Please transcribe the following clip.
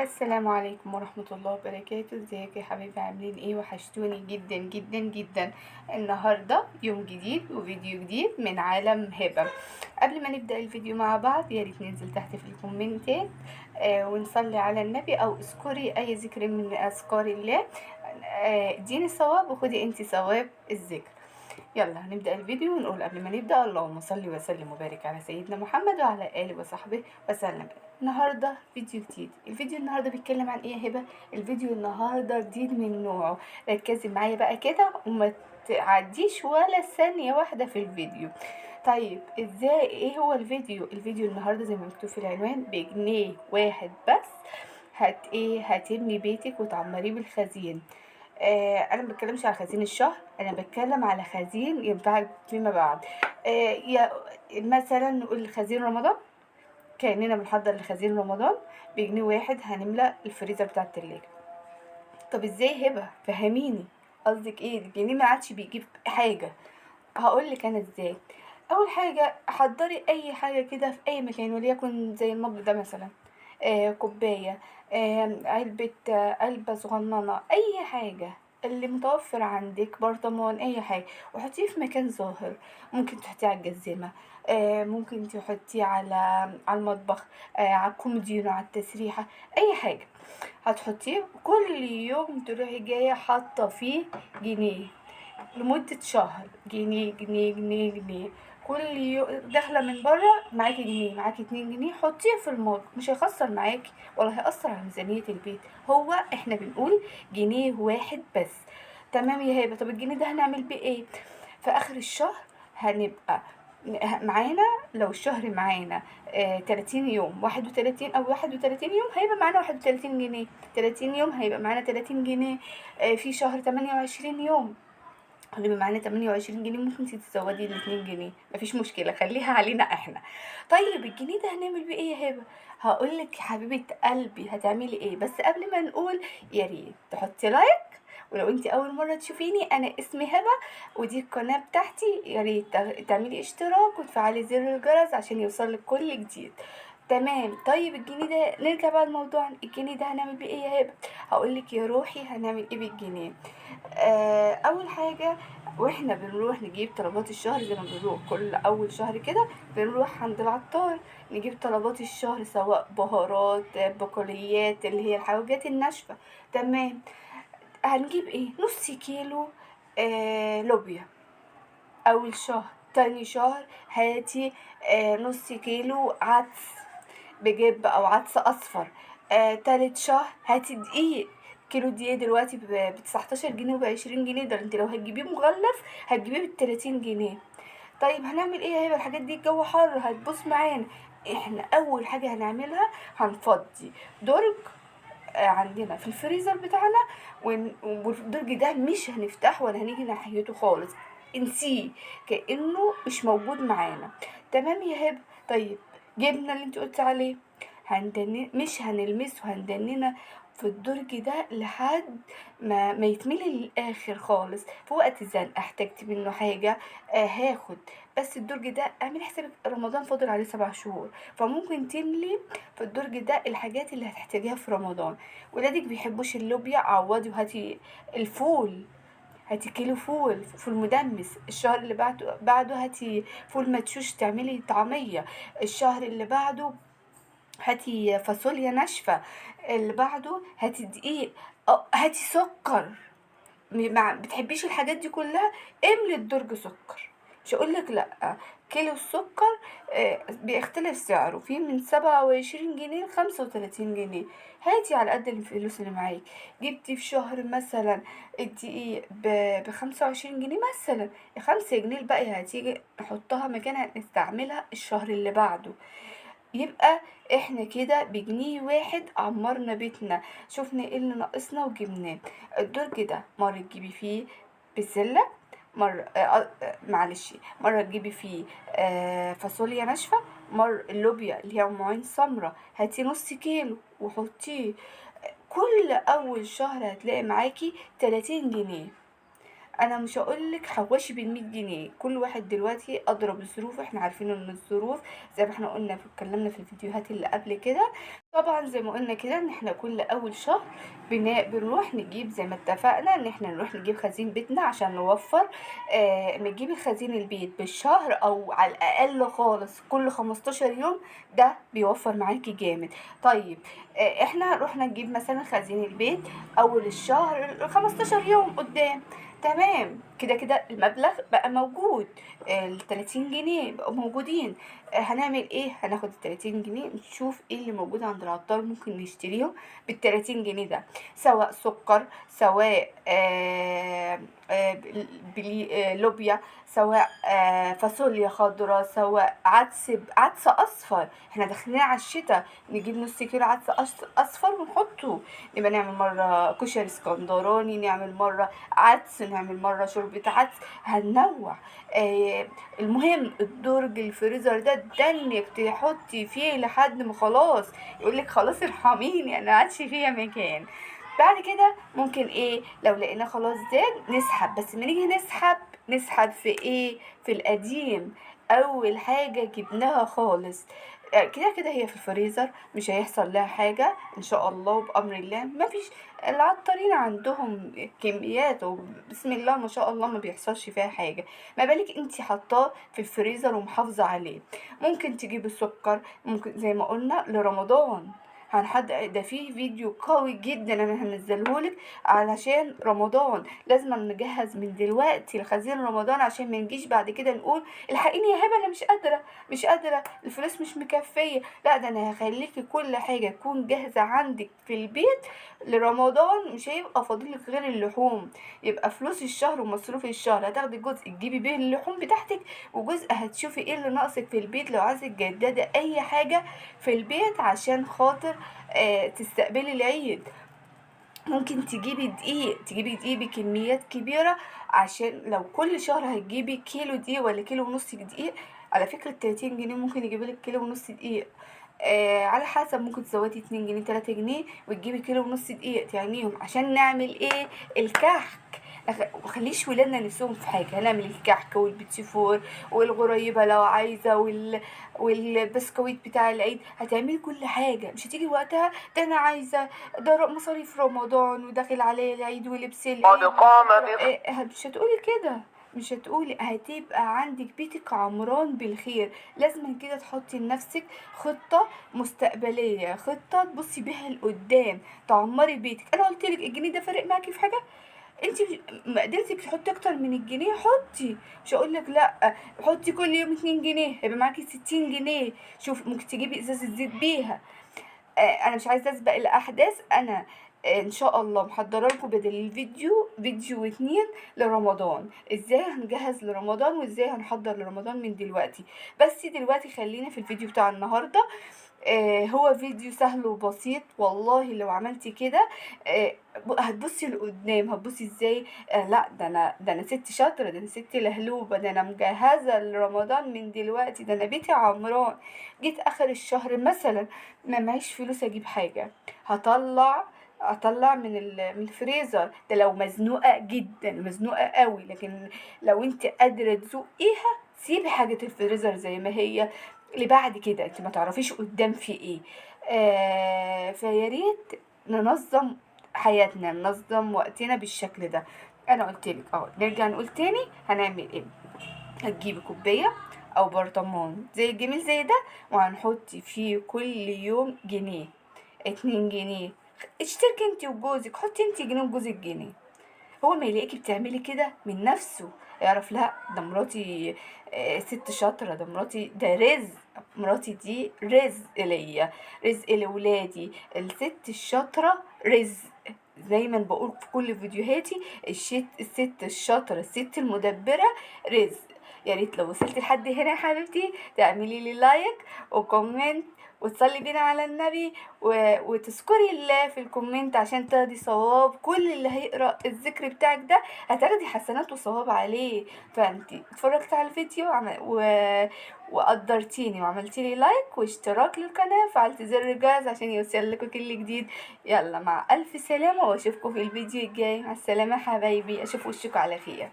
السلام عليكم ورحمة الله وبركاته. ازيك يا حبايبي؟ عاملين ايه؟ وحشتوني جدا جدا جدا. النهاردة يوم جديد وفيديو جديد من عالم هبة. قبل ما نبدأ الفيديو مع بعض يا ريت ننزل تحت في الكومنتات ونصلي على النبي او اذكري اي ذكر من اذكار الله. اديني ثواب وخدي انتي ثواب الذكر. يلا هنبدأ الفيديو ونقول قبل ما نبدأ اللهم صل وسلم وبارك على سيدنا محمد وعلى آله وصحبه وسلم. النهارده فيديو جديد. الفيديو النهارده بيتكلم عن ايه يا هبه؟ الفيديو النهارده جديد من نوعه، ركزي معايا بقى كده وما تعديش ولا ثانية واحدة في الفيديو. طيب ازاي؟ ايه هو الفيديو؟ الفيديو النهارده زي ما مكتوب في العنوان بجنيه واحد بس هت ايه هتبني بيتك وتعمريه بالخزين. انا ما بتكلمش على خزين الشهر، انا بتكلم على خزين ينفعك فيما بعد. يا مثلا نقول خزين رمضان، كاننا بنحضر لخزين رمضان بجنيه واحد هنملى الفريزر بتاع التلاجة. طب ازاي هبه؟ فهميني قصدك ايه؟ الجنيه ما عادش بيجيب حاجة. هقول لك انا ازاي. اول حاجة حضري اي حاجة كده في اي مكان، وليكن زي المج ده مثلا، كوباية، علبة، علبة صغننه، اي حاجة اللي متوفر عندك، برطمان، اي حاجة، وحطيه في مكان ظاهر. ممكن تحطيه على الجزمة، ممكن تحطيه على المطبخ، على الكومودينو، على التسريحه، اي حاجة هتحطيه. كل يوم تروحي جاية حاطه فيه جنيه لمدة شهر، جنيه جنيه جنيه جنيه، كل يوم داخله من بره معاكي جنيه، معاكي 2 جنيه، حطيه في المج، مش هيخسر معاكي ولا هيأثر على ميزانية البيت. هو احنا بنقول جنيه واحد بس. تمام يا هبه؟ طب الجنيه ده هنعمل بيه ايه؟ في اخر الشهر هنبقى معانا، لو الشهر معانا 30 يوم، 31 او 31 يوم، هيبقى معانا 31 جنيه. 30 يوم هيبقى معانا 30 جنيه. في شهر 28 يوم هيبقى معانا 28 جنيه. ممكن تتزودي ال 2 جنيه، مفيش مشكلة، خليها علينا احنا. طيب الجنيه ده هنعمل بيه ايه يا هبه؟ هقولك يا حبيبه قلبي هتعملي ايه، بس قبل ما نقول يا ريت تحطي like، ولو انت اول مرة تشوفيني انا اسمي هبه ودي القناة بتاعتي، يا ريت تعملي اشتراك وتفعلي زر الجرس عشان يوصلك كل جديد. تمام. طيب الجنيه ده نرجع بقى لموضوع الجنيه ده هنعمل بيه ايه يا هبه؟ هقولك يا روحي هنعمل ايه بالجنيه. اول حاجة واحنا بنروح نجيب طلبات الشهر، زي ما بنروح كل اول شهر كده بنروح عند العطار نجيب طلبات الشهر، سواء بهارات، بقوليات، اللي هي الحاجات الناشفه. تمام. هنجيب ايه؟ نص كيلو لوبيا اول شهر. تاني شهر هاتي نص كيلو عدس بجب او عدس اصفر. تالت شهر هاتي دقيق، كيلو دقيق دلوقتي ب 19 جنيه وب 20 جنيه، ده انت لو هتجيبيه مغلف هتجيبيه ب 30 جنيه. طيب هنعمل ايه يا هبه؟ الحاجات دي الجو حر هتبوظ معانا. احنا اول حاجة هنعملها هنفضي درج عندنا في الفريزر بتاعنا، والدرج ده مش هنفتحه ولا هنيجي ناحيته خالص، انسيه كأنه مش موجود معانا. تمام يا هبه؟ طيب جبنا اللي انت قلتي عليه، مش هنلمسه، هندننا في الدرج ده لحد ما يتملي للاخر خالص. في وقت الزنقة احتجت منه حاجة هاخد. بس الدرج ده اعملي حسابك رمضان فاضل عليه 7 شهور، فممكن تملي في الدرج ده الحاجات اللي هتحتاجيها في رمضان. ولادك بيحبوش اللوبيا، عوضي وهاتي الفول، هاتي كيلو فول، فول مدمس. الشهر اللي بعده هاتي فول مدشوش تعملي طعميه. الشهر اللي بعده هاتي فاصوليا ناشفة. اللي بعده هاتي دقيق، هاتي سكر. ما بتحبيش الحاجات دي كلها، املي الدرج سكر. مش هقولك لا، كيلو السكر بيختلف سعره، في من 27 جنيه ل 35 جنيه. هاتي على قد الفلوس اللي معاك. جبتي في شهر مثلا الدقيق ب 25 جنيه مثلا، 5 جنيه الباقي هتيجي نحطها مكانها نستعملها الشهر اللي بعده. يبقى احنا كده بجنيه واحد عمرنا بيتنا، شفنا ايه اللي ناقصنا وجبناه. الدرج ده مرة تجيبي فيه بسلة، مرة معلش، مرة تجيبي فيه فاصوليا ناشفة، مرة اللوبيا اللي هي ام عين سمرة هاتي نص كيلو وحطيه. كل اول شهر هتلاقي معاكي 30 جنيه. انا مش هقولك حوشي بالمية جنيه، كل واحد دلوقتي اضرب الظروف، احنا عارفين ان الظروف زي ما احنا قلنا في اتكلمنا في الفيديوهات اللي قبل كده. طبعا زي ما قلنا كده ان احنا كل اول شهر بنروح نجيب زي ما اتفقنا ان احنا نروح نجيب خزين بيتنا عشان نوفر. نجيب الخزين البيت بالشهر او على الاقل خالص كل 15 يوم، ده بيوفر معاكي جامد. طيب احنا رحنا نجيب مثلا خزين البيت اول الشهر 15 يوم قدام، تمام كده كده المبلغ بقى موجود، ال 30 جنيه بقوا موجودين. هنعمل ايه؟ هناخد ال 30 جنيه نشوف ايه اللي موجود عند العطار ممكن نشتريه بال 30 جنيه ده، سواء سكر، سواء لوبيا، سواء فاصوليا خضراء، سواء عدس اصفر. احنا داخلين على الشتاء، نجيب نص كيلو عدس اصفر ونحطه، نبقى نعمل مرة كشري اسكندراني، نعمل مرة عدس، نعمل مرة شوربة عدس، هننوع. المهم الدرج الفريزر ده انك تحطي فيه لحد ما خلاص يقولك خلاص ارحميني انا ما عادش فيها مكان. بعد كده ممكن ايه لو لقينا خلاص زاد نسحب، بس ما نيجي نسحب في ايه؟ في القديم، اول حاجة جبناها خالص. كده كده هي في الفريزر مش هيحصل لها حاجة ان شاء الله وبأمر الله. ما فيش، العطارين عندهم كميات وبسم الله ما شاء الله ما بيحصلش فيها حاجة، ما بالك انتي حطاه في الفريزر ومحافظة عليه. ممكن تجيبي السكر، ممكن زي ما قلنا لرمضان هنحد ده فيه فيديو قوي جدا انا هنزلهولك علشان رمضان، لازم نجهز من دلوقتي لخزين رمضان عشان ما نجيش بعد كده نقول الحقيني يا هبه انا مش قادرة، مش قادرة، الفلوس مش مكفيه. لا ده انا هخليكي كل حاجة تكون جاهزة عندك في البيت لرمضان، مش هيبقى فاضلك غير اللحوم. يبقى فلوس الشهر ومصروف الشهر هتاخدي جزء تجيبي بيه اللحوم بتاعتك، وجزء هتشوفي ايه اللي ناقصك في البيت لو عايزه تجددي اي حاجة في البيت عشان خاطر تستقبلي العيد. ممكن تجيبي دقيق، تجيبي دقيق بكميات كبيرة عشان لو كل شهر هتجيبي كيلو دقيق ولا كيلو ونص دقيق. على فكرة 30 جنيه ممكن يجيبلك كيلو ونص دقيق، على حسب، ممكن تزودي 2 جنيه 3 جنيه وتجيبي كيلو ونص دقيق تعنيهم عشان نعمل ايه؟ الكحك. مخليش ولادنا نفسهم في حاجة، هنعمل الكحك والبيتي فور والغريبة لو عايزة والبسكويت بتاع العيد، هتعملي كل حاجة. مش هتيجي وقتها ده انا عايزة ده مصاريف رمضان وداخل عليا العيد ولبس العيد. قد قام مش هتقولي كده، مش هتقولي، هتبقى عندك بيتك عمران بالخير. لازم كده تحطي لنفسك خطة مستقبلية، خطة تبصي بيها لقدام، تعمري بيتك. انا قلت لك الجنيه ده فارق معاكي في حاجة؟ انت ما قدرتي تحطي اكتر من الجنيه حطي، مش هقول لك لا، حطي كل يوم 2 جنيه هيبقى معاكي 60 جنيه. شوف ممكن تجيبي ازازة زيت بيها. انا مش عايزه اسبق الاحداث، انا ان شاء الله محضرة لكم بدل الفيديو فيديو 2 لرمضان، ازاي هنجهز لرمضان وازاي هنحضر لرمضان من دلوقتي. بس دلوقتي خلينا في الفيديو بتاع النهارده. هو فيديو سهل وبسيط والله، لو عملتي كده هتبصي لقدام، هتبصي ازاي، لا ده انا، ده انا ست شاطرة، ده انا ست لهلوبه، ده انا مجهزة لرمضان من دلوقتي، ده انا بيتي عمران. جيت اخر الشهر مثلا ما معيش فلوس اجيب حاجة، هطلع من الفريزر ده لو مزنوقه جدا، مزنوقه قوي. لكن لو انت قادرة تزقيها سيبي حاجة الفريزر زي ما هي لبعد كده، انت ما تعرفيش قدام في ايه. فيا ريت ننظم حياتنا، ننظم وقتنا بالشكل ده. انا قلت لك اهو، نرجع نقول تاني هنعمل ايه. هتجيبي كوباية او برطمان زي الجميل زي ده، وهنحط فيه كل يوم جنيه، 2 جنيه. اشتركي انت وجوزك، حطي انت جنيه وجوزك جنيه. هو ما يلاقيكي بتعملي كده من نفسه يعرف لا ده مراتي، ست شاطرة، ده مراتي ده رزق، مراتي دي رزق ليا، رزق لولادي. الست الشاطرة رزق، دايما بقول في كل فيديوهاتي الست الشاطرة، الست المدبرة رزق. يا ريت لو وصلتي لحد هنا يا حبيبتي تعملي لي like و comment وتصلي بينا على النبي وتذكري الله في ال comment عشان تاخدي ثواب. كل اللي هيقرأ الذكر بتاعك ده هتاخدي حسنات وثواب عليه. فانتي اتفرجتي على الفيديو وقدرتيني وعملتي لي like واشتراك للقناة وفعلتي زر الجرس عشان يوصل لكم كل جديد. يلا مع ألف سلامة، واشوفكم في الفيديو الجاي. مع السلامة حبايبي، اشوف وشكم على خير.